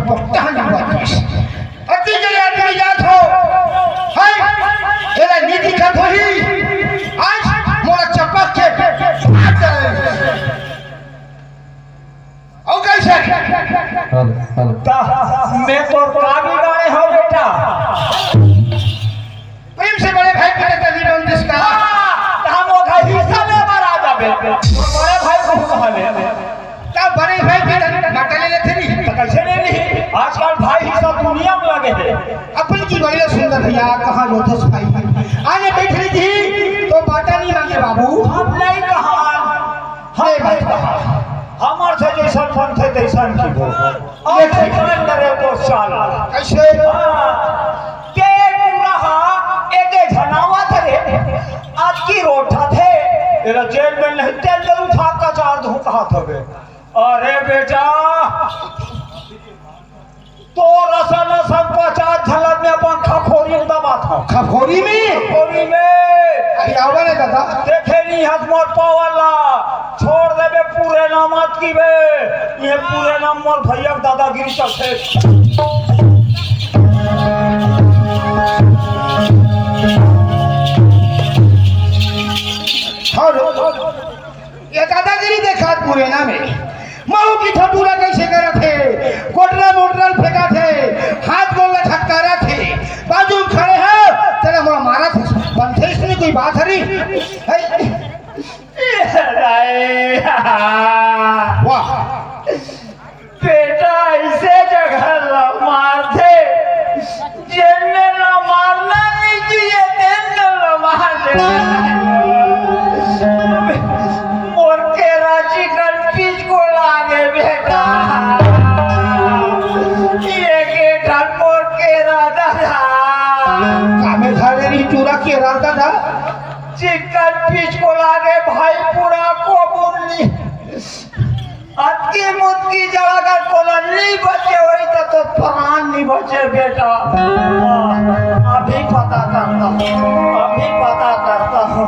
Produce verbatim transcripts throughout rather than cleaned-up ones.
पट्टा नहीं बात। अति के आदमी जात हो, है, एला नी दिखत होही, आज मोला चपक के भाग जाए। अउ कैसे? Hello, hello. ता, मैं तोर का बिगाड़े हंव बेटा? प्रेम से बड़े भाई के जैसा नहीं बनते इसका। हाँ, त हम ओखर हिस्सा ले बर आ जाबे। बड़े भाई को कहा ले। त बड़े भाई के जैसा बाटा ले लेथे नहीं। त कैसे ले नहीं? आजकल भाई हिस्सा दुनिया में लगे हे। अपन की बड़ी सुंदर भैया, कहाँ लोथस भाई? आने बैठ रही थी, तो बाटा नहीं मांगे बाबू। हम नहीं कहा। हम नहीं कहा। हमर से जैसन बनथे तैसन की बोल। अउ ये ठीक। तैसन करे तो साला। कैसे? हाँ, के टूरा हा, एके झनावत रे, अतकी रोठा थे। एला जेल में नहीं तेल जरूर था, कचार धो कहा था बे। अरे बेटा, तोर असन असन पचास झलक में अपन खखोरी में दबात हंव। खखोरी में? खखोरी में। अरे आवा रे दादा। देखे नहीं हस मोर पावर ला। छोड़ देबे पूरे नाम अतकी बे। ये पूरे नाम मोर भैया के दादागिरी चलथे। छोड़। ये दादागिरी देखा पूरे ना में। महू की ठटूरा कैसे करत हे, कोटरा मोटरा ल फेंकत हे, हाथ गोड़ ला झटकारत हे, बाजू में खड़े हे, तेला मोला मारत हे, बनथे इसने कोई बात हरी? है? वाह। बेटा, ऐसे जगह ला मारथे, जेन में ला मारना नहीं चाहिए, तेन में ला मार दे। मोर केरा चिकन पीच को लागे बेटा, ये के ठन मोर केरा दादा। कामे झाड़े नहीं चूरा केरा दादा। चिकन पीच को लागे भाई, पूरा को बुन्नी। अतकी मुतकी जगह अगर कोनो नी बचे होई त तो प्राण नी बचे बेटा। अभी पता करता हूँ, अभी पता करता हूँ।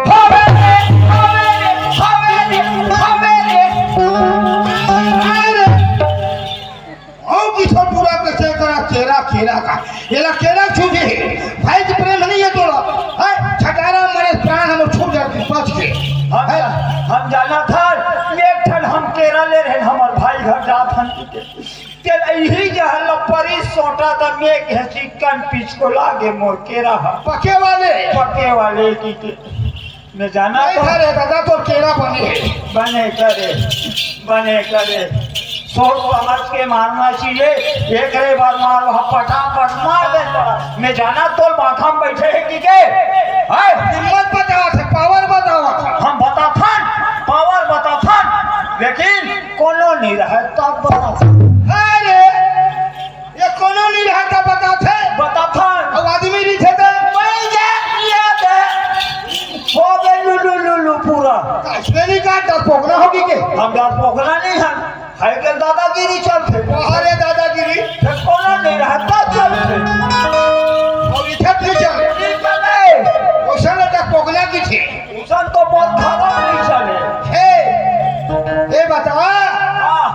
हवेली, हवेली, हवेली, हवेली। अरे! अउ किशोर पूरा कइसे करा केरा, केरा का। एला केरा छू दे। भाई के प्रेम नहीं है तोला। हैं? छटारा मरे प्राण हमर छूट जाथे, बच के। हम हैं? जा-, हम जानथन, एक ठन हम केरा ले रहेन, हमर भाई घर जात हन। तेला इही जहर ल परी सोटा त में कहे चिकन पीच को लागे मोर केरा ह। पके वाले। पके वाले की के। मैं जाना नहीं तो था रे दादा, तोर केरा बने हे। बने करे, बने करे। सोच समझ के मारना चाहिए। एक रे बार मार, वहाँ पटापट मार दे। मैं जाना तोर माथा में बैठे हे कि के? हाय, हिम्मत बतावत हे, पावर बतावत हे। हम बताथन, पावर बताथन, लेकिन कोनो नहीं रहे तब बताथन। अरे, ये कोनो नहीं रहा था बताथे? बताथन। अब आदमी नहीं थे तो? वही जा, ये दे। हो गए लुलु लुलु पूरा। इसमें नहीं कहा डरपोकना होगी के? हम डरपोकना नहीं है। है के दादागिरी चलते। अरे दादागिरी। फिर कोनो नहीं रहा तब चलते। और इधर नहीं चले। नहीं चले। उसन डरपोकना की थे। उसन तो बहुत खराब नहीं चले। हे, ये बतावा। हाँ।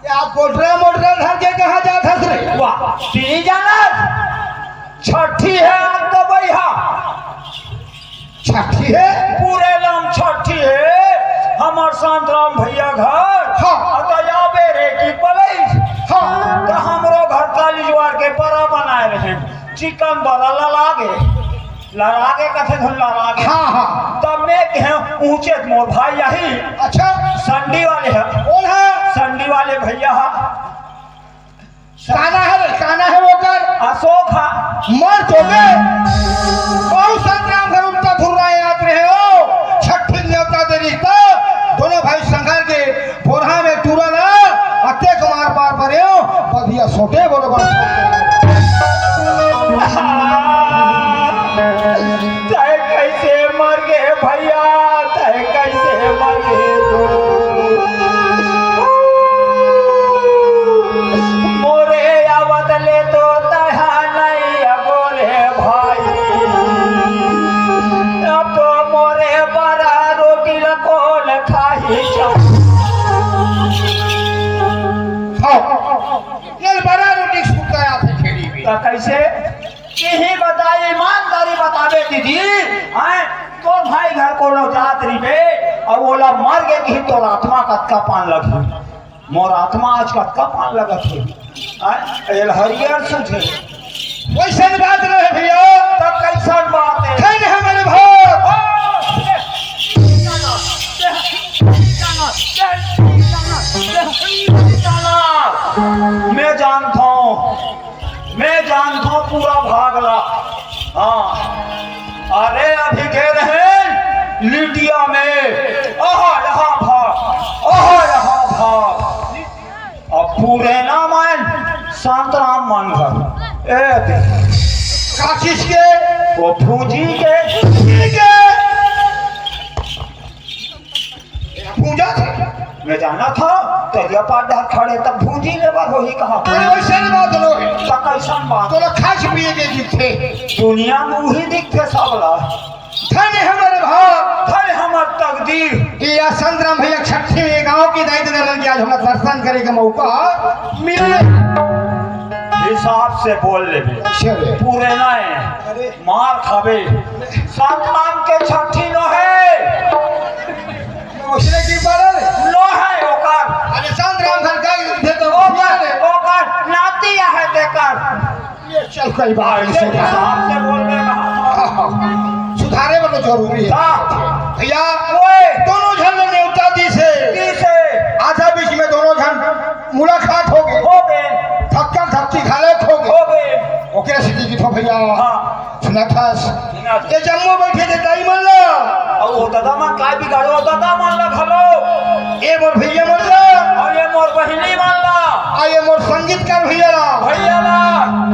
ये आप कोटरा मोटरा धर के कहाँ जात हस रे? वाह, तीन जानत। छठी है आज तो भैया। छठी है? पूरे नाम छठी है। हमार शांतराम भैया घर। हाँ। अतः आबे रे की पलैस। हाँ। तो हमरो घर काली जुआर के बड़ा बनाए रहे। चिकन बड़ा ललागे। लड़ागे कथे धुन लड़ागे। हाँ, हाँ। तब में कहे ऊंचे मोर भाई यही। अच्छा। संडी वाले है। कौन है? संडी वाले भैया है। काना है रे, काना है वो कर। अशोक है। मर तो गए। बहुत संग्राम है उनका धुर्रा याद रहे हो। छठी न्योता दे रिश्ता। दोनों भाई संघर के बोरहा में टूरा ना, अत्ते कुमार पार परे हो, बधिया सोटे बरोबर। तय कैसे मर गए भैया, तय कैसे मर गए तू? मोरे आवत ले तो तहा नहीं अगोरे भाई। अब कैसे? यही बताई, ईमानदारी बताबे दीदी, हैं? तो भाई घर कोनो जात रहिबे, अउ ओला मर गे कि तोर आत्मा कतका पान लगही? मोर आत्मा आज कतका पान लगत हे, हैं? एल हरियर सुझे। वैसन बात नोहे भैया। तब कैसन बात हे? धन हमर भाग। हाँ। मैं जानता हूँ, मैं जानता हूँ पूरा भागला। हाँ, अरे अभी गे रहे लिटिया में, आहा यहाँ भाग, आहा यहाँ भाग। अब पूरे ना मन, शांतराम मन घर। ए दे। का चीज के? वो फूजी के। फूजी के। पूजा थे। मैं जाना था, तरिया पार डहर खड़े तब भूंजी लेबर होही कहा। अरे वैसे नहीं बात लो। त कैसन बात? तोला खास पिए के दिखथे। दुनिया में उही दिखथे सबला। धन हमर भाग। धन हमर तकदीर। कि या संतराम भैया छठी में गांव के दाई ददा मन के आज हमरा दर्शन करे के मौका मिले। हिसाब से बोल लेबे। चले। पूरे ना है। अरे। मार खाबे। संतराम के छठी नोहे। ओकरे की पड़ल? नोहे ओकर। अरे संतराम घर का भेद ओकर, ओकर नाती आहे तेकर। ये चल कोई बात नहीं, ऐसे हिसाब से बोल रहे हैं। सुधारे वाला जरूरी है। हाँ। भैया, ओए। दोनों झन ने नेवता दी से। दी से। आधा बीच में दोनों झन मुलाकात हो गई। हो गए। धक्का धक्की घालत हो गई। हो गए। ओकरे से की तो भैया। हाँ। सुना था। ये जम्मो बैठे थे दाई मन ला। अउ वो दादा मन काय बिगाड़ो, दादा मन ला घलो। ए मोर भैया मन ला। अउ ये मोर बहिनी मन ला। अउ ये मोर संगीतकार भैया ला। भैया ला।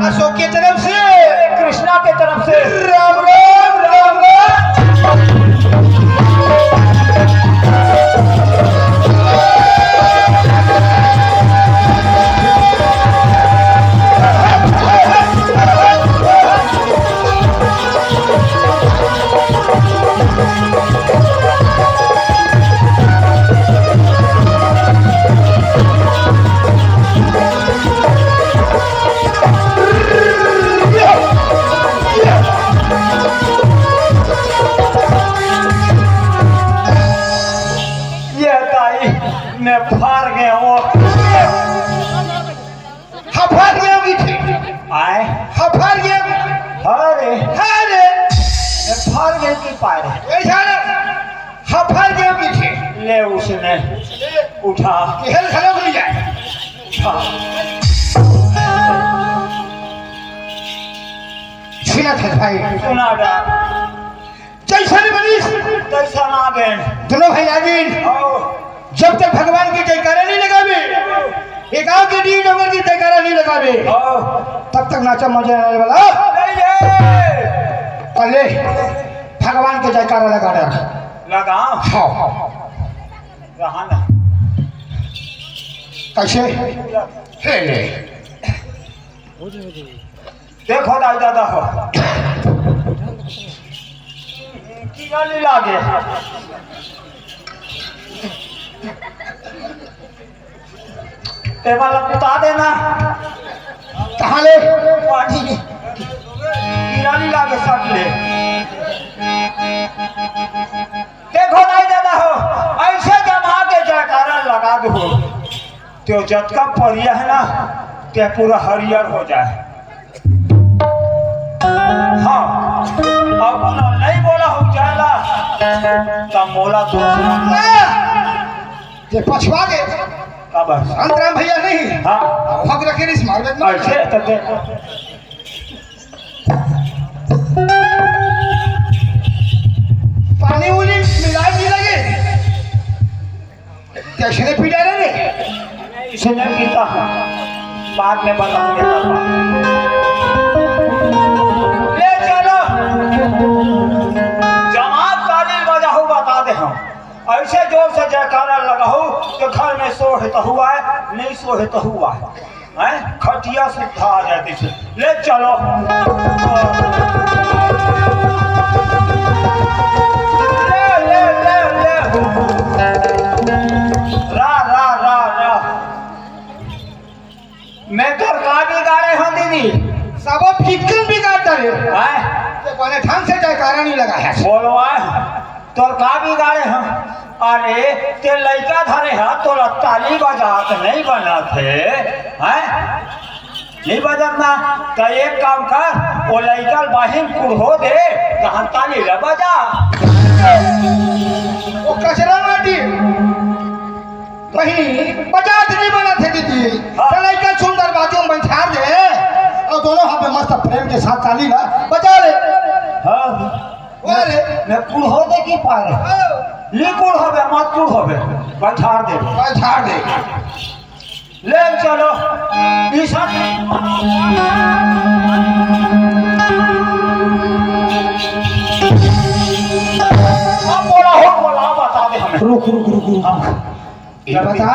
अशोक के तरफ से। ए कृष्णा के तरफ से। राम राम, राम राम। ये दाई, मैं फार गया हूँ। हफर गया भी थे। आए? हफर गया भी थे। अरे। अरे। मैं फार गया की पाए। वैसा ना। हफर गया भी थे। ले उसने। उठा। हेल खड़ा हो जाए। उठा। सुना था भाई। सुना था। जैसन बनिस। तैसन आ गए। दोनों भाई आ गए। आओ। जब तक भगवान के जयकारा नहीं लगावे, ये गांव के डीह डोंगर के जयकारा नहीं लगावे, आओ। तब तक नाचा मजा आने वाला। नहीं है। पहले भगवान के जयकारा लगा डर। लगा। हाँ। रहा ना। कैसे? हे ले। देखो दाई ददा हो, कीड़ा नहीं लागे। ए वाला कुता देना। कहाँ ले? पानी। कीड़ा नहीं लागे, सब ले। देखो दाई ददा हो, ऐसे जमा के जयकारा लगा दो। तो जतका परिया है ना, ते पूरा हरियर हो जाए। हाँ, अब उन्होंने नहीं बोला हो जाला, तब मोला दूसरा। ये पछवा गए। अब संतराम भैया नहीं। हाँ। भग रखे नहीं, मार देना। ऐसे तो दे। पानी उनी मिला नहीं लगे। कैसे पी डाले रे? इसने पीता हूँ, बाद में बताऊंगा। ले चलो, जमात ताली बजाओ, बता दे हम। ऐसे जोर से जयकारा लगाओ कि घर में सोहे तो हुआ है, नहीं सोहे तो हुआ है। हैं? खटिया सुद्धा आ जाए तैसे। ले चलो। ले, ले, ले, ले। रा, रा, रा, रा। मैं तोर का बिगाड़े हूँ दीदी? तब वो फिक्कन बिगाड़ डरे। हैं? ते कोने ढंग से जयकारा नहीं लगा है। बोलवा, तोर का बिगाड़े हम? अरे, ते लइका धरे हा, तोला ताली बजा के नहीं बना थे, हैं? नहीं बजाना, तो एक काम कर, वो लइका बाहिन कुड़हो दे, तहाँ ताली ला बजा। वो कचरा माटी। वही बजात नहीं बना थे दीदी। हाँ। तो लइका सुंदर बाजू में बैठा दे और दोनों हाथ में मस्त प्रेम के साथ ताली ला बजा ले। हाँ। वाह रे। मैं कुड़हो दे की पारे। हाँ। ली कुड़हो बे, मत कुड़हो बे। बैठा दे। बैठा दे। ले चलो। ईसा। अब बोला हो, बोला, बता दे हमें। रुक, रुक, रुक, रुक। हाँ। ये बता,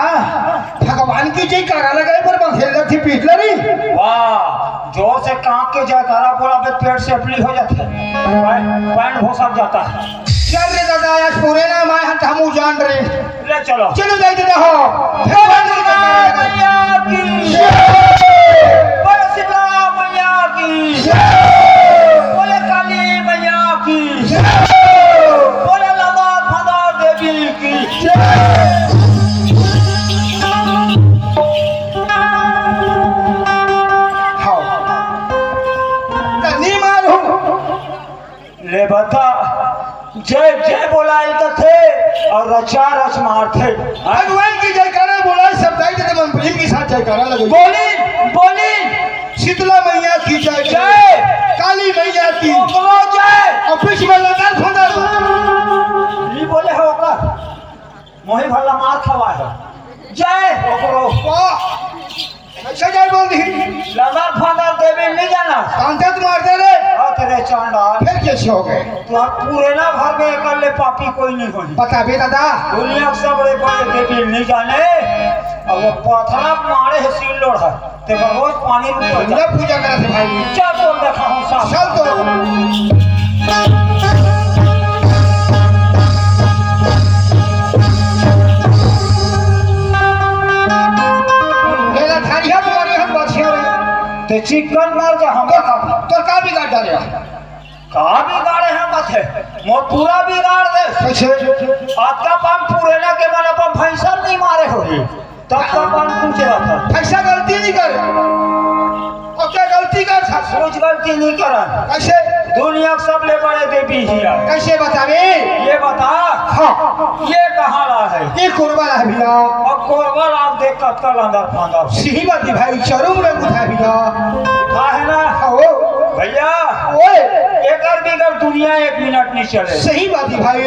भगवान की जयकारा लगाए पर बंधेल थी पीट लरी। वाह, जोर से कांप के जयकारा बोला बे, पेट से अपली हो जाता है, पैंट, पैंट भोसक जाता है। चल रे दादा, आज पूरे ना माय हम, हम जान रहे। ले चलो। चलो जाइए दादा हो। बोले दुर्गा मैया की। बोले शीतला मैया की। बोले काली मैया की। बोले लदा फदा देवी की। हाँ। त नी मारू। ले बता, जय जय बोलाए त थे और रचा रच मार थे। भगवान की जयकारा बोलाए, सब दाई दे मन प्रेम के साथ जयकारा लगे। बोली, बोली। शीतला मैया की जय। जय। काली मैया की। ओकरो जय। और बीच में लंगर फंदर। ये बोले हो का? मोही भला मार खवा है। जय ओकरो। वाह। कैसे जय बोल दी? लंदर फंदर देवी नहीं जाना। कांते तो मार दे रे। हाथ रे चांडाल। फिर कैसे हो गए? तो आप पूरे ना घर में कर ले, पापी कोई नहीं होई। बता बे दादा। दुनिया के सब बड़े बड़े देवी नहीं जाने। अब वो पथरा मारे है, सील लोढ़ा। ते रोज पानी में पड़ जा। पूजा करा थे भाई। चल तो देखा हूँ साहब। चल तो। मेरा थारिया तुम्हारे हम बचिया रे। ते चिकन मार जा हम। तो, तो का बिगाड़ डाले? का बिगाड़े हैं बथे? मोर पूरा बिगाड़ दे। कैसे? आज का पाम पूरे ना के मन अपन भैंसा नहीं मारे होही। तब का पाम पूछे रहा था। ऐसा गलती नहीं कर। और क्या गलती कर था? कुछ गलती नहीं करा। कैसे? दुनिया के सबले बड़े देवी हिया। कैसे बतावे? ये बता। हाँ। ये कहाँ रहा है? ये कोरबा रहा भैया। और कोरबा आप देख कत्ता लंदर फांदर। सही बात है भाई, चरुम में उठा भैया। उठा है ना? हाँ, ओ। भैया, ओए। एकर बिगर दुनिया एक मिनट नहीं चले। सही बात है भाई।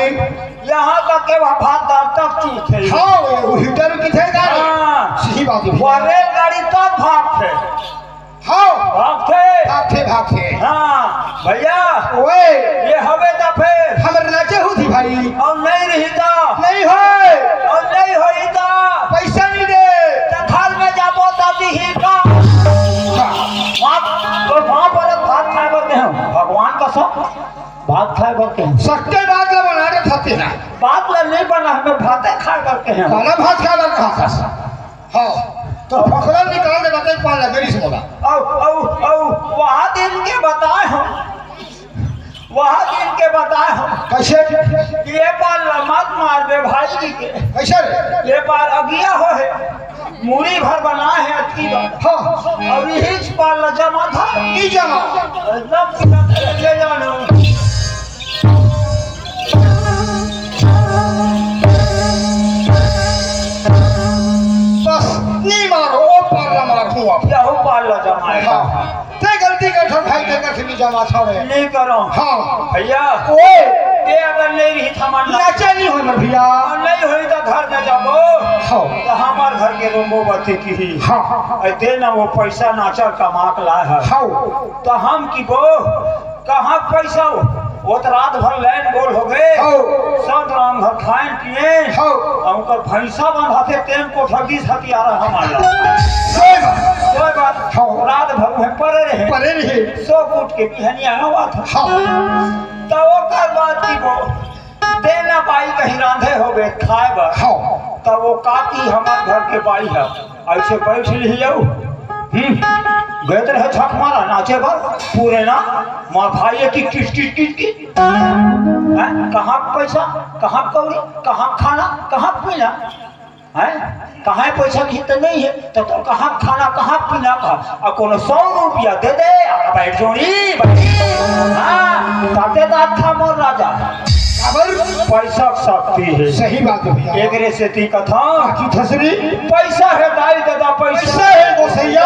यहाँ तक के वहाँ भात दाल तक चूक है। हाँ, वो हीटर की थे गाड़ी। हाँ। सही बात है। वो रेलगाड़ी तक भाग थे। हाँ। भाग थे। भाग थे, भाग थे। हाँ, भैया। ओए। ये हवे तो फिर। हमर नाचे होती भाई। और नहीं रही तो। नहीं होए। और नहीं होई तो। पैसा नहीं दे। तो घर में जाबो तो दीही का। हाँ। वहाँ, तो वहाँ पर भात खाए बर के हम। भगवान कसम। भात खाए बर के हम। सत्य बात ला बना के खाते हैं। बात ला नहीं बना, हमें भाते खाए बर के हम। खाना भात खाए बर कहा था। हाँ, तो फकरा निकाल दे, बताए पान लगे नहीं से बोला। औ, औ, औ, वहाँ दिन के बताए हम। वहाँ दिन के बताए हम। कैसे? ये पार ला मत मार दे भाई जी के। कैसे रे? ये पार अगिया हो है। मुड़ी भर बना है अतकी बार। हाँ। और यही पार ला जमा था। नहीं जमा। एकदम सीधा ले जाना। बस, नहीं मारो, वो पार ला मार हुआ। यहू पार ला जमाए। हाँ। ते गलती कर, भाई, ते कर, नहीं जमा था रे। नहीं करो। हाँ। भैया। ओए। ये अगर नहीं रही था मन ना। नाचे नहीं होई मोर भैया। और नहीं होई तो घर में जाबो। हाँ। तो हमार घर के रोबो बते की ही। हाँ। ऐ दे ना वो पैसा नाचा कमा के लाए है। हाँ। तो हम की बो, कहाँ पैसा हो? वो तो रात भर लाइन गोल हो गए। हाँ। संत राम घर खाए पिए। हाँ। और उनकर भैंसा बंधा थे, तेन कोठा बीस हथियार हमारा। सही बात। कोई बात। हाँ। रात भर में पड़े रहे। पड़े रहे। सो उठ के बिहनिया हुआ था। हाँ। तो ओकर बाद की वो देना बाई कहीं रांधे होबे खाए बर। हाँ। तो वो काटी हमार घर के बाई है, ऐसे बैठ लियो। हम्म। गए तो रहे छठ मारा नाचे बर, पूरे ना मार भाई की किट किट किट किट। हैं? कहाँ पैसा, कहाँ कौड़ी, कहाँ खाना, कहाँ पीना? हैं? कहाँ पैसा नहीं तो नहीं है, तो, तो कहाँ खाना, कहाँ पीना का? और कोनो सौ रुपया दे दे, आ बैठ जोड़ी, बैठ। हाँ, ताते दात था मोर राजा। अबर पैसा शक्ति है। सही बात है भैया। एकरे सेती कथा। बाकी थसरी। पैसा है दाई दादा, पैसा। पैसा है गोसैया।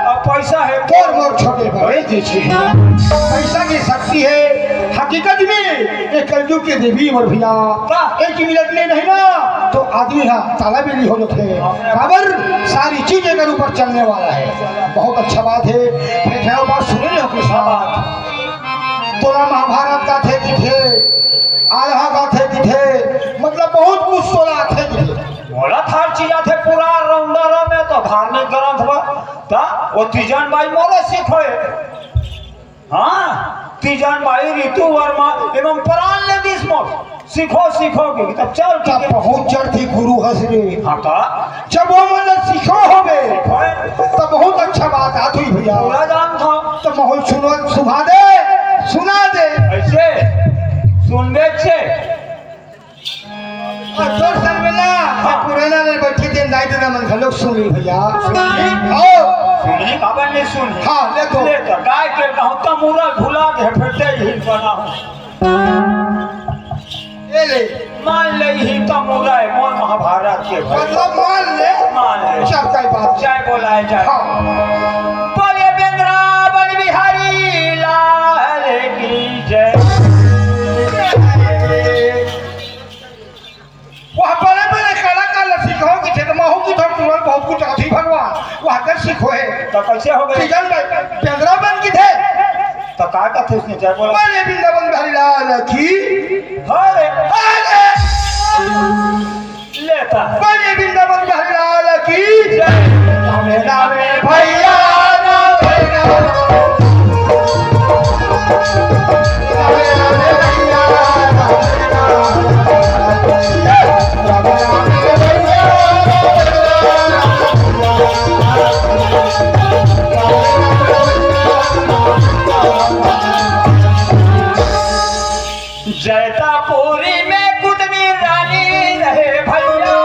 अब पैसा है तोर मोर छोटे भाई जी। पैसा की शक्ति है। हकीकत में ये कलयुग के देवी मोर भैया। का? एक मिनट में नहीं ना, तो आदमी हा ताला बेली हो जाते। काबर सारी चीज एकर ऊपर चलने वाला है। बहुत अच्छा बात है। फिर क्या बात सुने हो कृष्णा? तोला महाभारत का थे कि थे, आल्हा का थे कि थे, मतलब बहुत कुछ तोला थे कि थे। मोला थार चिया थे पूरा रौंदा रो में तो धार्मिक ग्रंथ बा। ता वो तीजन बाई मोला सिखोए। हाँ, तीजन बाई रितु वर्मा एमन प्राण ले दिस मोर। सिखो, सिखो के तब चल तब ठीक है। बहुत जड़ थी गुरु हंस रे। हाँ का? जब वो मन सिखो होबे, सिखो है। तब बहुत अच्छा बात आत हुई भैया। पूरा जान था। तो माहौल सुनो, सुना दे, सुना दे। ऐसे सुनबे छे। और जोर शर्मिला, हाँ। पुराना में बैठी थे, दाई ददा मन घलोक सुन ली भैया। सुन ली? आओ। सुन ली, काबर नहीं सुन ली? हाँ, ले तो। ले तो, गाय के कहूँ तमूरा भुला दे, फिर दे ही बना हूँ। ये ले। मान ले ही तमूरा है, मोर महाभारत के भाई। मतलब मान ले। मान ले। चल, कोई बात। जय बोलाए, जय। हाँ। बोले बेंद्रा बन बिहारी लाल की जय। वह बड़े बड़े कलाकार ला सिखाओ कि थे तो महू की थोड़ तुरंत बहुत कुछ आती भगवान, वह कर सीखो है। तो कैसे हो गए? सीजन में बेंद्रा बन की थे। तो का कहते उसने जय बोला? बोले वृंदावन बिहारी लाल की। अरे, अरे। लेता। बोले वृंदावन बिहारी लाल की। जय। रामे रामे भैया, रामे रामे। जैतापुरी में कुदनी रानी रहे भैया।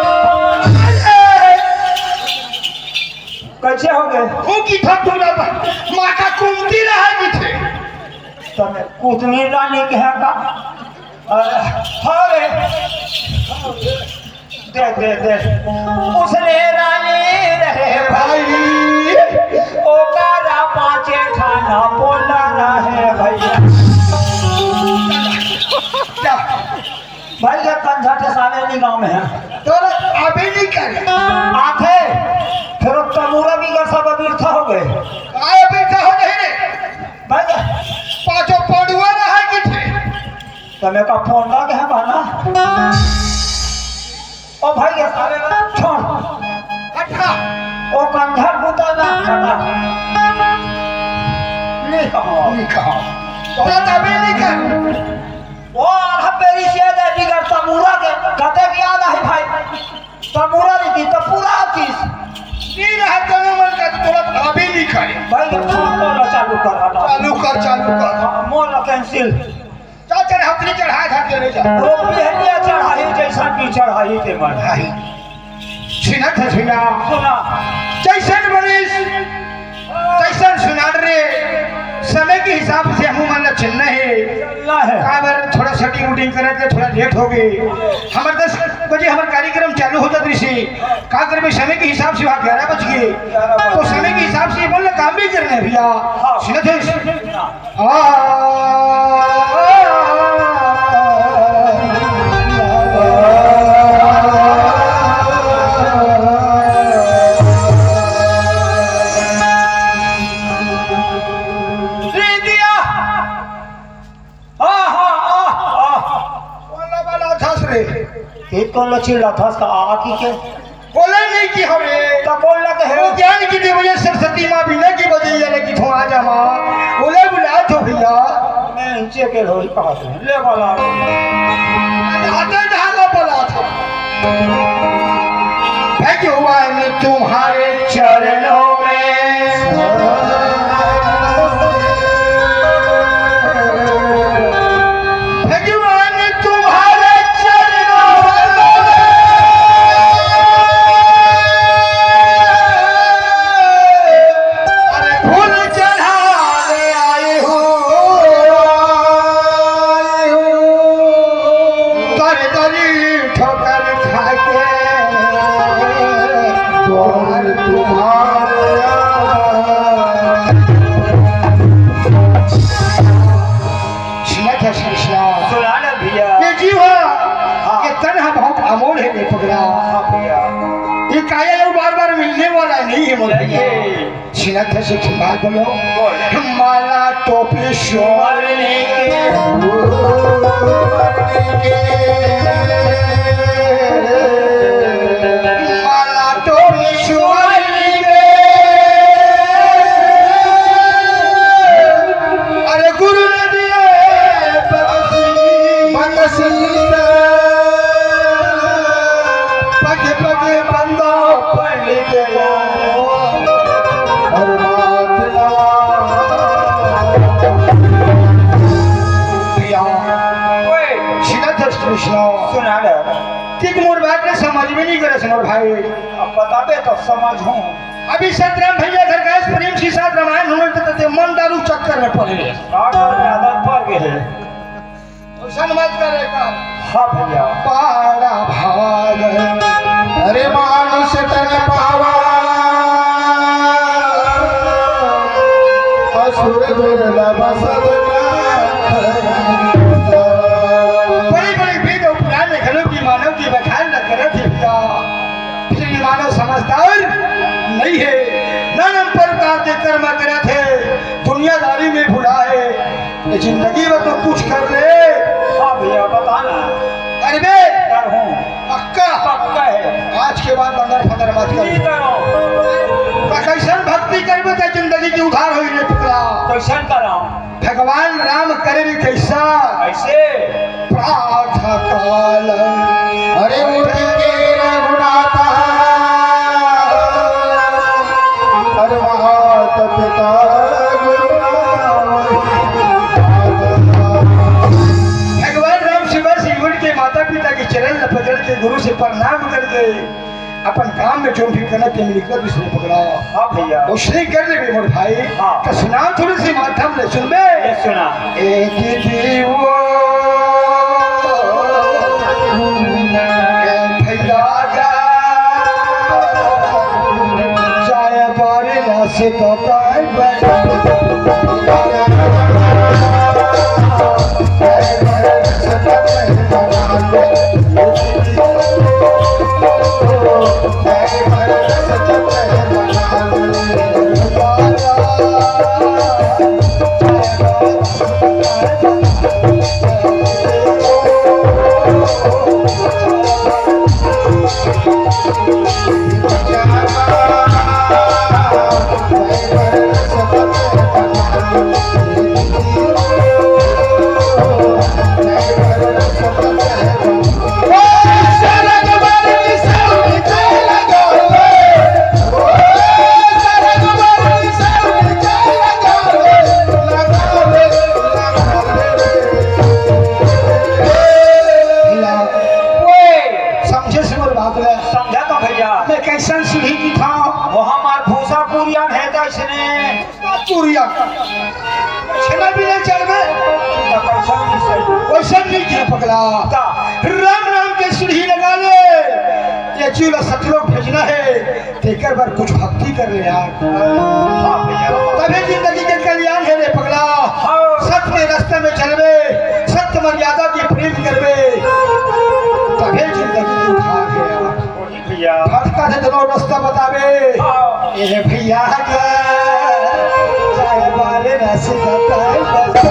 कैसे हो गए? वो की था तोला माता कुंती रहा की थे। तने कुदनी रानी कहे का? अरे, अरे। दे, दे, दे। उसने रानी रहे भाई, ओकरा पाछे खाना पोला रहे भैया। क्या? भाई, ये कंझा के साले नहीं गाँव में है। तो अभी नहीं कर। आथे, फिर वो तमूरा भी कर सब अभी था हो गए। काय अभी था हो गए रे? भाई, पाछो पड़ुआ रहा कि थे? तमे का फोन लग है बना? ओ भाई, ये सारे ना छोड़। हटा। ओ कंधर बुता ना हटा। नहीं कहो। नहीं कहो। तो तबे नहीं कर। ओ हबेरी से दे बिगड़ तमूरा के कते भी याद है भाई। तमूरा नहीं की तो पूरा आतीस। नहीं रहा तनु मन का तो थोड़ा अभी नहीं करे। भाई, ये फोन तो ना चालू कर हटा। चालू कर, चालू कर। हाँ, मोर ना कैंसिल। का चढ़ावतरी चढ़ाए धर के ले जा। वो बिहनिया चढ़ाई जैसा की चढ़ाई ते मन। भाई, छिनत है छिना। सुना। जैसन बनिस, तैसन सुनार रे। समय के हिसाब से हमू मन ला चलना है। चलना है। काबर थोड़ा setting वुटिंग करे के थोड़ा लेट हो गए। हमर दस बजे हमर कार्यक्रम चालू हो जात रही। का करबे, समय के हिसाब से वहाँ ग्यारह बज गए। तो समय के हिसाब से ये बोल काम भी करना है भैया। हाँ। छिनत है। बोले नहीं कि हमें तो बोल लगे है। वो ज्ञान की देवैया सरस्वती माँ बीना की बजैया लगी थो आ जा माँ। बोले बुला थो भैया। मैं नीचे के लोरी कहा थे। ले बोला। आते धागा बोला था। भगवान तुम्हारे चरणों में सुनत हस कृष्णा? सुना ना भैया। ये जीव ह, हाँ। ये तन ह बहुत अमोल हे रे पगला। हाँ भैया। ये काया अउ बार-बार मिलने वाला नहीं हे मोर नहीं भैया। हे। सुनत हस एक बात बोलो। बोल। माला टोपी सुवर्ण के। माला टोपी सुवर्ण के। अरे गुरु ने दिए बकसीता। पगे पगे बंदा पड़ गया। अरे बात ना। भैया। ओए। सुनत हस कृष्णा? सुना ना। ठीक मोर बात ला समझ में नहीं करे मोर भाई। अब बताबे तो समझहूँ। अभी सतराम भैया घर गए, प्रेम के साथ रामायण सुनत रहे, मन दारू चक्कर में पड़ गए। का कर रहे, आदत पड़ गए। अइसन मत करे का। हाँ भैया। पाड़ा भाग। अरे मानुष तन पावा, असुर दुर्लभ सत। बड़े-बड़े वेद अउ पुराण में घलो कि मानव के बखान न करत हे भैया। फिर भी मानव समझदार नहीं हे, नाना प्रकार के कर्म करत हे, दुनियादारी में भुला हे। ये जिंदगी में तो कुछ कर ले। हाँ भैया, बता ना। करबे? करहूँ। पक्का? पक्का हे। आज के बाद बंदर फंदर मत कर। नहीं करो। त कइसन भक्ति करबे त जिंदगी के उद्धार होई रे टुकड़ा? कइसन कराऊँ? भगवान राम करे भी कइसा? कइसे? प्रातः काल। अरे उठ के रघुनाथा, अरे माता पिता गुरु नाम। भगवान राम सुबह से उठ के माता पिता के चरण ल पकड़ के गुरु से प्रणाम करके अपन काम में जो भी करना ते मिलकर दूसरे पकड़ा। हाँ भैया। उसने कर ले मोर भाई। हाँ। तो सुना थोड़ी सी माध्यम ले सुनबे। ये सुना। एक जीवो ए भैया जा, जाय बारे न से तो ताय बजा। समझे से मोर बात ले। समझा तो भैया। मैं कइसन सीढ़ी की था? वो हमार भूसा पुरिया है तो इसने। पुरिया। छेना भी नहीं चढ़बे। तो कइसन नहीं सही? वइसन नहीं किया पगला। का? राम नाम के सीढ़ी लगा ले। ये चूल्हा सतलोक भेजना है। तेकर बर कुछ भक्ति कर ले यार। हाँ भैया। तभे जिंदगी के कल्याण हे रे पगला। हाँ। सत्य के रास्ता में चलबे, सत्य मर्यादा के प्रेम करबे, तभे जिंदगी के उद्धार हे यार। वही भैया। भटका हे तो रस्ता बताबे। हाँ। ए भैया के जाय बारे रास्ता बताबे।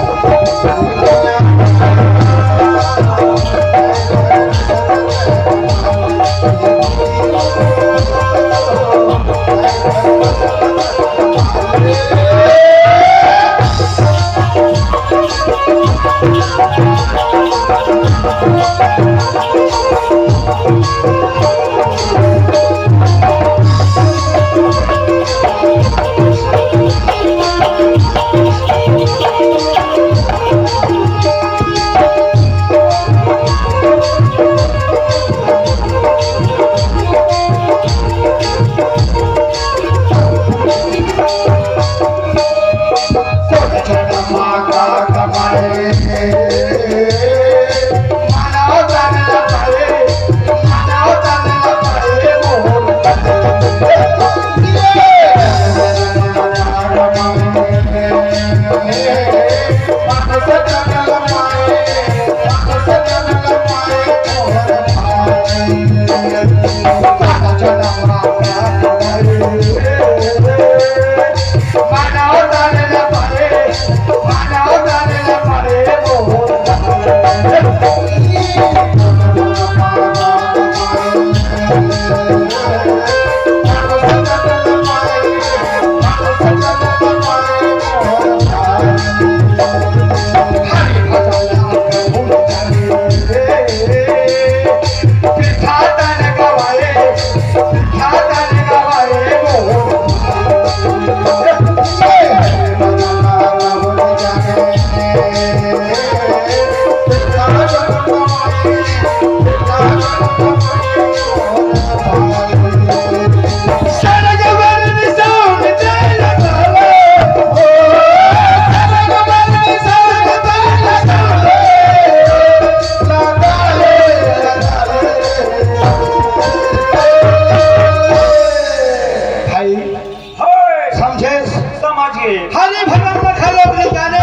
हरि भजन में खलोक नहीं जाने,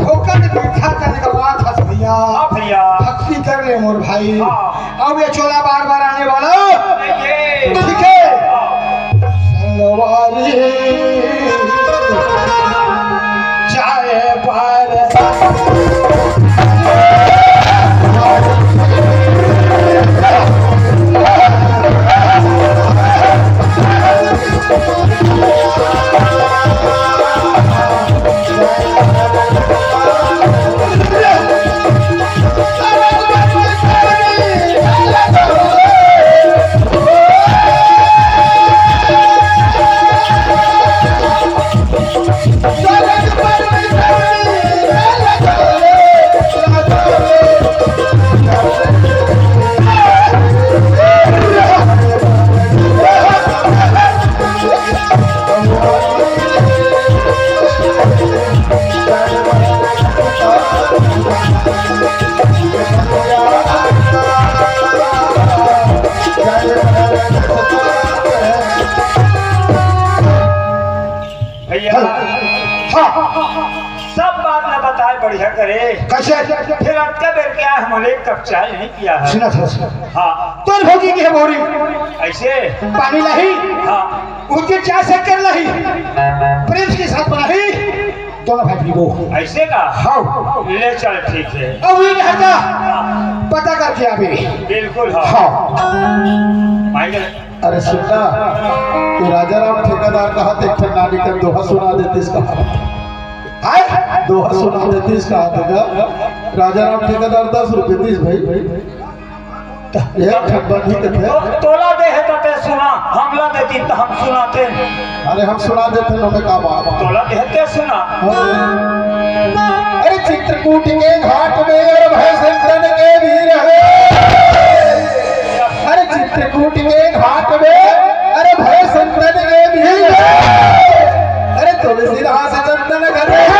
फोकट मीठा तन का बात हस भैया। हाँ भैया। भक्ति कर ले मोर भाई। हाँ। अब ये चोला बार बार आने वाला। ये। ठीक है। हाँ। संगवारी जाए बार। भैया, हाँ। सब बात न बताए बढ़िया करे। कैसे? फिर अतका बेर क्या है, हमन एक कप चाय नहीं पिया है। सुना था, सुना। हाँ। तोर भौजी के है बोरी। ऐसे? पानी लाही? हाँ। उनके चाय शक्कर लाही। प्रेम के साथ बनाही। दोनों भाई पीबो। ऐसे का? हाँ। ले चल, ठीक है। अब ये नहीं था। पता करके आवे। बिल्कुल, हाँ। हाँ। भाई, अरे सुन ना, ये राजा राम ठेकेदार कहा थे, एक ठन नानी कर दोहा सुना देतीस कहा। हाय? दोहा सुना देतीस कहा थे का? राजा राम ठेकेदार दस रुपये दीस भाई। एक ठन बंधी के थे। तो, तोला दे है तो ते सुना, हमला देती तो हम सुनाते। अरे हम सुना देते ना, मैं का बात। तोला दे है ते सुना। अरे चित्रकूट के घाट में और भय संतन के वीर है। अरे चित्रकूट के घाट में, अरे भय संतन के वीर है। अरे तुलसीदास चंदन कर रहे हैं।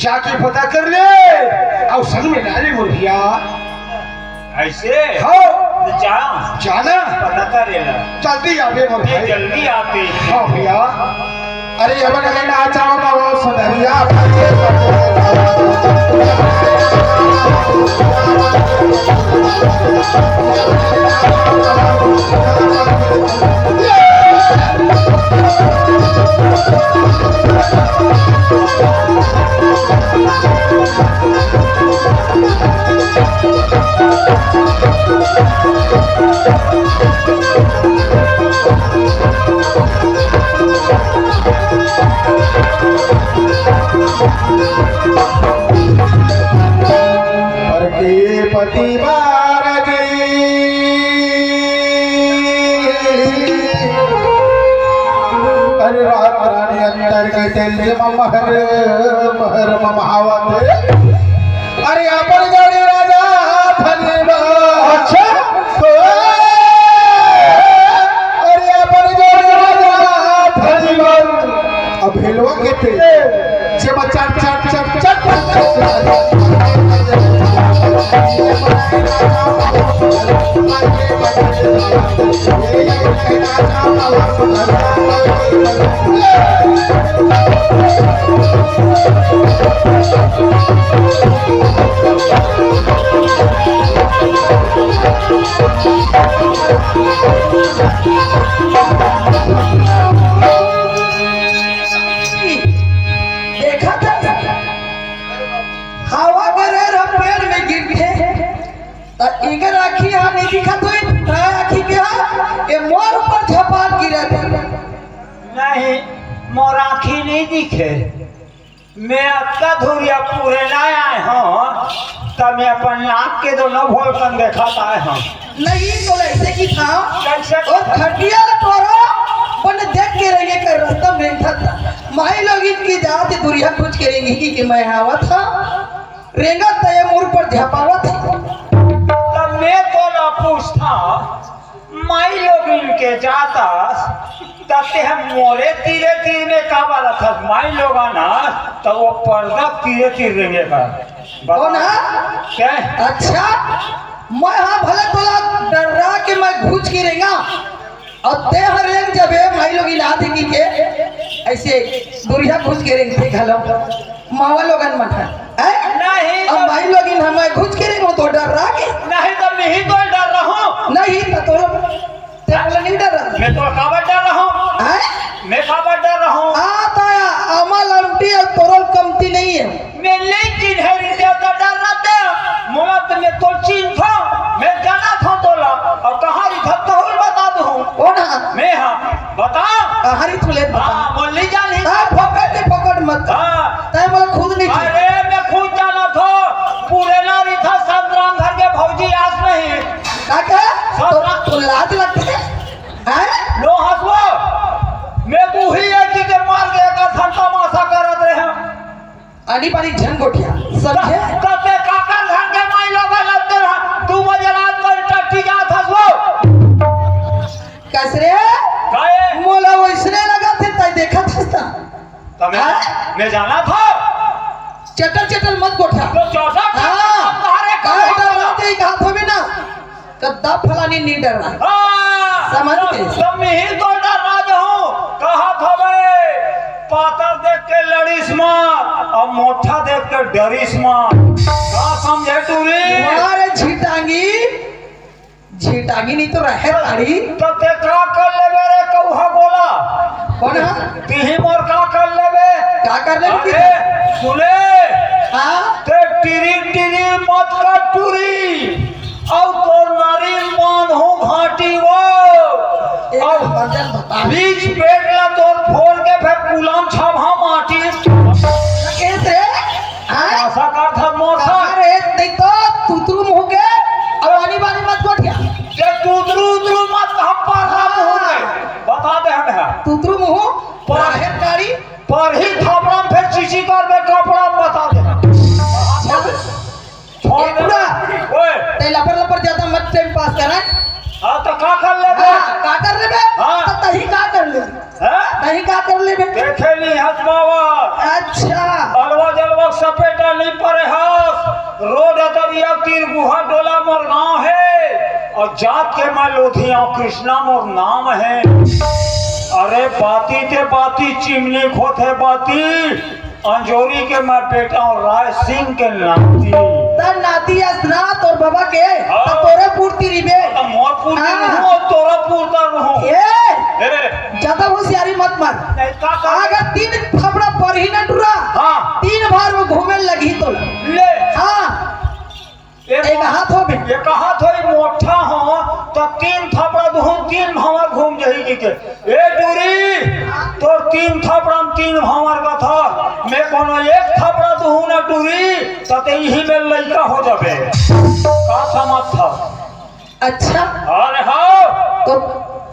जाके पता कर ले, अउ संग में ला ले मोर भैया। ऐसे? हाँ। तो जा। जाना। पता करे ला। जल्दी आबे मोर ए, भाई। जल्दी आते। हाँ भैया। अरे, ये बन गए ना, चाहो ना, वो सुंदरिया। पर के पति बार जी। अरे रात रानी अंतर के तेल में महर, महर ममहावत। अरे अपन जोड़ी राजा धनी बा। अच्छा। अरे अपन जोड़ी राजा धनी बा। अब भेलवा के तेल। जेमा चट, चट, चट, चट, चट, चट। देखा था, हवा के रेर ह पेड़ में गिरथे, त एकर आँखी ह नइ दिखत होई, त आँखी के ह, ए मोर ऊपर झपाट गिरत हे। नहीं, मोर आँखी नइ दिखे। मैं अतका धुरिया पूरे ना आए हँव, त मैं अपन नाक के दोनों भोलकन देखत आए हँव। नहीं, तो ऐसे की था, कैसे? अउ खटिया ल टोरो, बने देख के रेंगे कर रस्ता में था। माई लोगिन के जात दुरिहा कुछ के रेंगे कि, कि मैं आवत हँव, रेंगत त ए मोर ऊपर झपावत हे। त मैं तोला पूछथँव, माई लोगिन के जात अस, त तें मोरे तीरे तीर में काबर रथस? माई लोगन अस, त ओ पर्दा तीरे तीर रेंगे का। बता। कौन ह? क्या? अच्छा, मैं ह भले तोला डर्रा के मैं घुच के रेंगँव, अउ तें ह रेंग जबे माई लोगिन आथे कि के, अइसे दुरिहा घुच के रेंगथे घलो। मावा लोगन मन ह, हैं? नहीं अब तो माई लोगिन ह मैं घुच के रेंगहूँ त डर्रा के। नहीं त मेंही तो डर्रहूँ। नहीं त तोला, तें मोला नइ डर्रस। मैं तोला काबर डर्रहूँ? हैं? मैं काबर डर्रहूँ? हाँ, त आमा लमटी अउ तोरो ल कमती नइ हे। मैं नइ चिन्हे रहितेंव त डर्रातेंव। मोला त मैं तोला चिन्हथँव, मैं जानथँव तोला। अउ कहाँ रहिथस तहूँ ल बता दूहूँ। कौन ह? मैं ह। बता। कहाँ रहिथस ले बता। हाँ, मोला नइ जानही। हाँ, फोकट के फोकट मत। हाँ। तें मोला खुद नइ चिन्हे। अरे, मैं खुद जानथँव। पुरेना रहिथस संतराम घर के भौजी आस नहीं। का के? तो, तो लाज लगथे? हैं? नो हँसवो। मैं मुही एक के मार के एक असन तमासा करत रहेंव। आनी बानी झन गोठिया, समझे? त, त तें काकर घर के माई लोग लगथे रहा, दू बजे रात कर टट्टी जात हँसवो। कस रे? काहे? मोला वइसने लगथे, तैं देखत हस त। त मैं, हाँ? मैं जानथँव। चटर चटर मत गोठिया। तो चौसा हाँ। तुम्हारे का कहाँ डर बोला? लगथे, कहाँ थोबे ना। कद्दा फलानी नइ डर्रा। हाँ, समझ तो, गए? तो मेंही तो डर्रा जाहूँ। कहत हवय, पातर देख के लड़िस मत, अउ मोठा देख के डरिस मत। का समझे टूरी? वाह रे झिटांगी, झिटांगी नइ तो रहे ताड़ी। त तें का कर लेबे रे कौहा गोला? कौन ह? तिही मोर का कर लेबे? का कर लेबे अरे, तिही? सुने। हाँ? तें टिरिर टिरिर मत कर टूरी। अउ तोर नरी म बांधहूँ घांटी वो। एक अउ नंबर जन बता। बीच पेट ला तोर फोर के फेर कुलम छाबहूँ माटी। ए रे, हाँ? अइसा करथस मोर साथ। अरे, देख तो, तुतरू मुँह के, अउ आनी बानी मत गोठिया। ये तुतरू उतरू मत, हम पर मुँह के। बता दे हमें। तुतरू मुँह, पर बाहर गाड़ी। पर ही थपड़ा में फेर चीची करबे, कपड़ा में बता दे। छोड़ दे। ए, पूरा। ओए। तैं लपर लपर ज्यादा मत टाइम पास कर, हैं? हाँ, त का कर लेबे? हाँ, का कर लेबे? हाँ। त तहीं का कर लेबे? हैं? तहीं का कर लेबे? देखे नइ हस बाबा। अच्छा। अलवा जलवा सब परे हस, रोड दरिया तीर गुहा डोला मोर गांव हे, अउ जात के मैं लोधिया कृष्णा मोर नाम हे। अरे बाती ते बाती चिमनी खोथे बाती, अंजोरी के मैं बेटा हूँ राय सिंह के नाती। त नाती अस ना तोर बाबा के, हाँ। त तोरे पूर्ति रिबे। त मोर पूर्ति हाँ। रहूं, तोरा पूर्ता रहूं। ए, ए। ज्यादा होशियारी मत मार। नहीं, का कर? अगर तीन थपड़ा परही ना टुरा, हाँ। तीन बार वो घूमे लगही तो। ले। हाँ। एक एक हाथ हो बे। एक हाथ हो, मोटा हो, त तीन थपड़ा दुहूं, तीन भांवर घूम जही की के। ए टूरी, तोर तीन थपड़ा म तीन भांवर कथा, मैं कोनो एक थपड़ा दुहूं ना टूरी, त ते इही में लइका हो जाबे। का समझ था? अच्छा। अरे हाँ। तो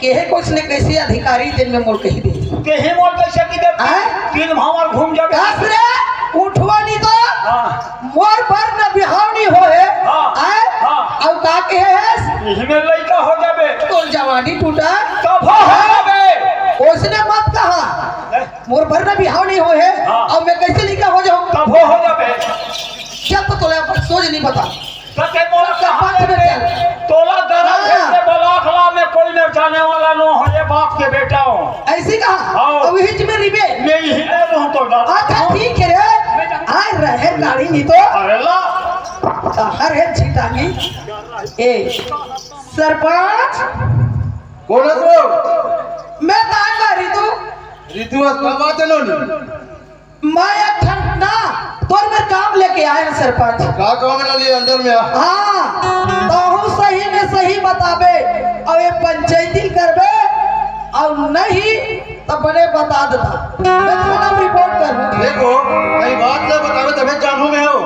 केहे कुछ ने कैसे अधिकारी दिन में मोर कही दे। तेही मोर कैसे की दे? हैं? तीन भांवर घूम जाबे। कस रे, उठवा नहीं तो। हाँ। मोर बर न बिहाव नहीं हो हे। हाँ। हैं? हाँ। अब का कहे हे? इही में लइका हो जाबे। तोर जवानी टूटा। तब हो जाबे। उसने मत कहा। नहीं। मोर बर न बिहाव नहीं हो हे। हाँ। अब मैं कैसे लइका हो जाऊं? तब हो जाबे। जब तो तोला अपन सोच नहीं बता। त ते मोला कहाँ ले बे? तोला डरा हाँ। भेज दे, बलाखला में कोई मेरे जाने वाला नो हो, ये बाप के बेटा हो। ऐसी कहा? हाँ। अब हिच में रिबे। मैं इही में रहूं तो डरा। अच्छा, ठीक है रे। आय रहे गाड़ी नहीं तो। अरे ला। कहाँ रे छिटानी? ए, सरपंच। कौन है तू? मैं ताज मारी तू। रितु, का बात है लोनी? मैं एक ठन ना तोर मेर काम लेके आए हंव सरपंच। का काम हे ना लिए अंदर में आ? हाँ, तहूँ सही में सही बताबे, अउ ये पंचायती करबे, अउ नहीं त बने बता देता। मैं थाना में रिपोर्ट करहूँ। देखो, कहीं बात ना बतावे तभे जानहूँ मैं हो।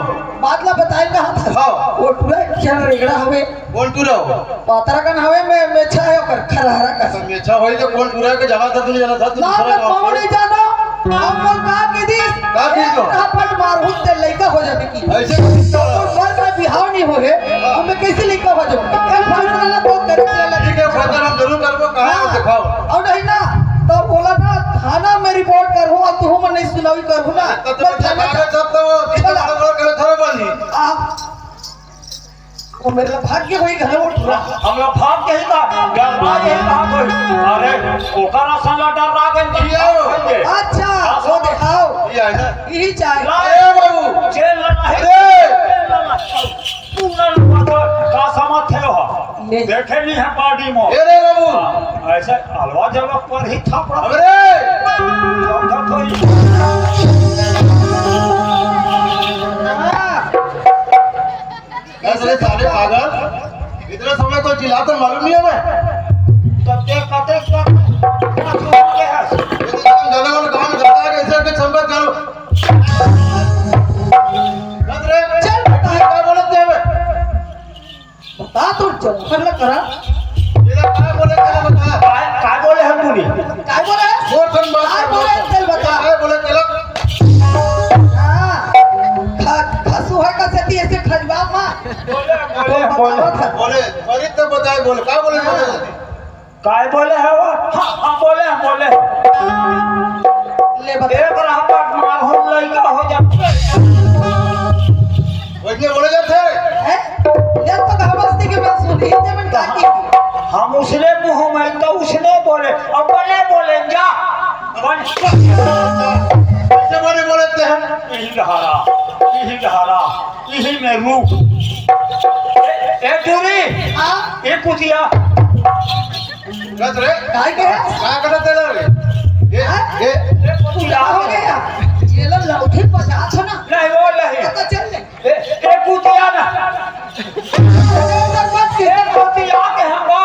बात ला बताए कहा था? हाँ। वो टूरा क्या रेगड़ा हवे? कौन टूरा हो? पातरा कन हवे, मैं मेछा हे ओकर खरहरा कस। तो मेछा होई तो कौन टूरा के जाना था, तू नहीं जाना था, तू ना, दूसरा मैं गाँव कहूँ के। नहीं जानो। अब मोर का के दिस? का के दो? एक थप्पड़ मारहूँ ते लइका हो जाबे की। ऐसे कैसे? तोर बर में बिहाव नहीं हो हे, हाँ। अब मैं कैसे लइका हो जाऊँ? एक फैसला ला तो करे चला ठीक है, फैसला हम जरूर करबो, कहाँ हो हाँ। दिखाओ। अउ नहीं ना, तो बोला ना, थाना में रिपोर्ट करहूँ, अउ तू मन नहीं सुनावी करहूँ ना। तो मैं तुम्हें थाना जाना जब तो वो, ठीक है, चला। बड़ा बड़ा करे थाना बनी। आ, वो मेरे ला भाग्य होई घर उठ रहा। हम लोग भाग के ही था, डर रहा यही था कोई। अरे, ओकर असन ला डर रहा के अंदर किया हो? अच्छा, हाँ, वो समझ। दिखाओ। ये है ना? यही चाहे। ला, ए बाबू। जेल लगा है। अरे। जेल लगा। पूरा लोग का, का समझ थे हो? ये। देखे नहीं है पार्टी में। ए रे बाबू। हाँ, ऐसे अलवा जलवा पर ही था पड़ा। अबे रे। समझा तो ही। हाँ। अरे साले पागल, इतना समय तो चिल्लाते मालूम नहीं है मैं। तब ते कते का, का सुन के है? ये तो तुम गाना वाला गाना गाता है, ऐसे कुछ संगत करो। बस रे, चल, बता। क्या बोलते हैं बे? बता तो जौहर ला करा। ये क्या बोले, क्या बता? काय, काय बोले हम तूने? काय बोले? मोर संग बात काय कर, बोले, मोर संग। चल बता। काय बोले, चलो। हाँ, ख-, खसुहा का सेती ऐसे खजवा मा। बोले, बोले, बोले। बोले, फरीद तो बताए, बोले, का बोले, बोले? हाँ। काय बोले है वो? हाँ, हाँ, बोले, बोले। ले बता। एक रहमत मारहूँ लइका हो जाते। वैसे बोले जाते हैं। हैं? ले तो कहा बस्ती के बात सुनी, इतने में का की? हम उसने मुँह में तो उसने बोले, अब बोले, बोले, जा। बन। कैसे बोले, बोले थे हम? यही धारा, यही धारा। इही में रूप। ए, ए टूरी, हाँ? ए कुतिया। कस रे? काय के? काय करत तेला रे? ए, हाँ? ए। ए कुतिया। हो गया। ये लो लौठी बजा था ना। नहीं, वो नहीं। तो चल ले। ए, ए कुतिया ना। अरे, तो मत के। ए कुतिया के हवा।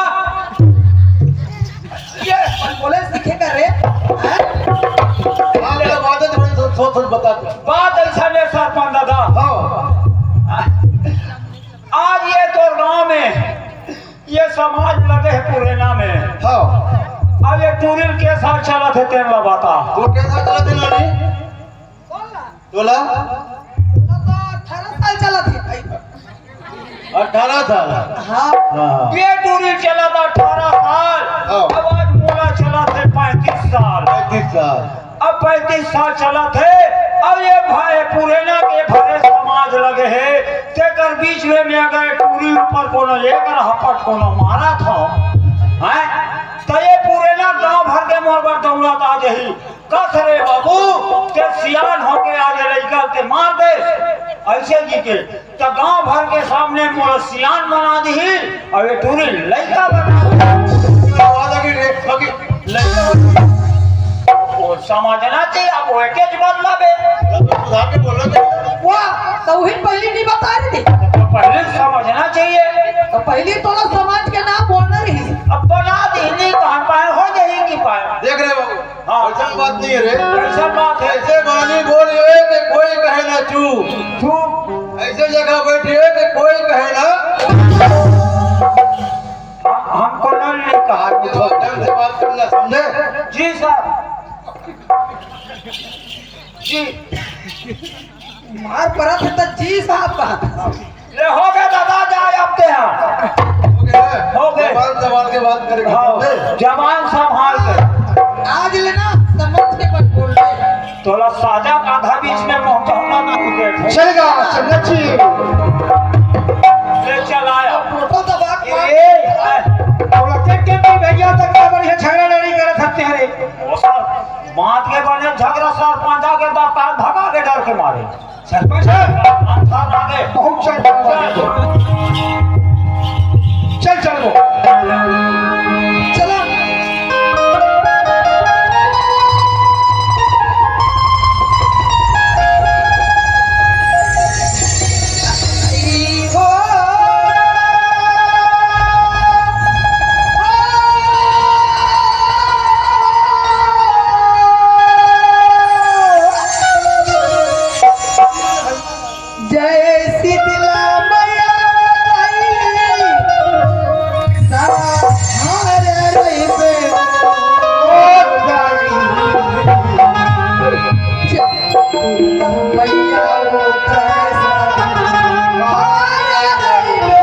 ये बोले सीखे कर रे। हाँ? बात तो, बात तो थोड़ी सोच, सोच, सोच बता दे। बात ऐसा नहीं सरपंच दादा। हाँ। आज ये तो गांव में ये समाज लगे है पुरेना में। हाँ। अब ये टूरिल के साथ चला थे तेल बता। वो कैसा चला थे नानी? बोल ना। तोला? तोला तो अठारह साल चला थे भाई। अठारह साल? हाँ। हाँ। ये टूरी चला था अठारह साल। हाँ। अब आज मोला चला थे पैंतीस साल। पैंतीस साल। अब पैंतीस साल चला थे, अब ये भाई पुरेना के भरे समाज लगे हे, तेकर बीच में, में अगर टूरी ऊपर कोनो लेकर हपट कोनो मारा था, हैं? तो ये पुरेना गांव भर के मोर बर दौलत आ जही। कस रे बाबू, ते सियान होके आज लइका के मार दे, ऐसे जी के। त गांव भर के सामने मोला सियान बना दिही, अउ ये टूरी लइका बना दिही। आवाज आ गई रे, आ गई। लइका बना। वो समझना चाहिए, अब वो एके ज मतलब है। तो सुधार के बोलना चाहिए। वाह, तो वही पहली नहीं बता रही थी। तो पहले समझना चाहिए। तो पहले तो ना समाज के नाम बोलना रही। अब बना दिही, नहीं कहाँ पाए, हो जाएगी पाए। देख रहे हो? हाँ। ऐसा बात नहीं है रे। ऐसा बात है। ऐसे बानी बोलिए कि कोई कहे ना चू। चू। ऐसे जगह बैठिए कि कोई कहे ना। हम, हमको नल नहीं कहा कि तो ढंग से बात करना, समझे? जी सर। जी। मार पड़ा था तो जी साहब बात। ले हो गए दादा, जाए अब ते यहाँ। हो गए। हो गए। जबान संभाल के बात करेंगे। हाँ, जबान संभाल के। आज लेना समझ के मत बोल रहे। तोला साजा आधा बीच में पहुंचाऊंगा ना तू बैठे। चलेगा, चलना चाहिए। ले चल आया। फोटो दबा के ए, ए, ए। तोला देख के भी भैया तक का बढ़िया झगड़ा लड़ी कर सकते हैं रे। ओ सर, बात के बने झगड़ा सर, पंजा के दांत भगा के डर के मारे। सरपंच है। अंधा लागे। बहुत सरपंच है। चल, चल वो। चलो। जय शीतला मैया दाई, सहारे रहिबे ओ दाई। जय मैया ओ दाई, सहारे रहिबे।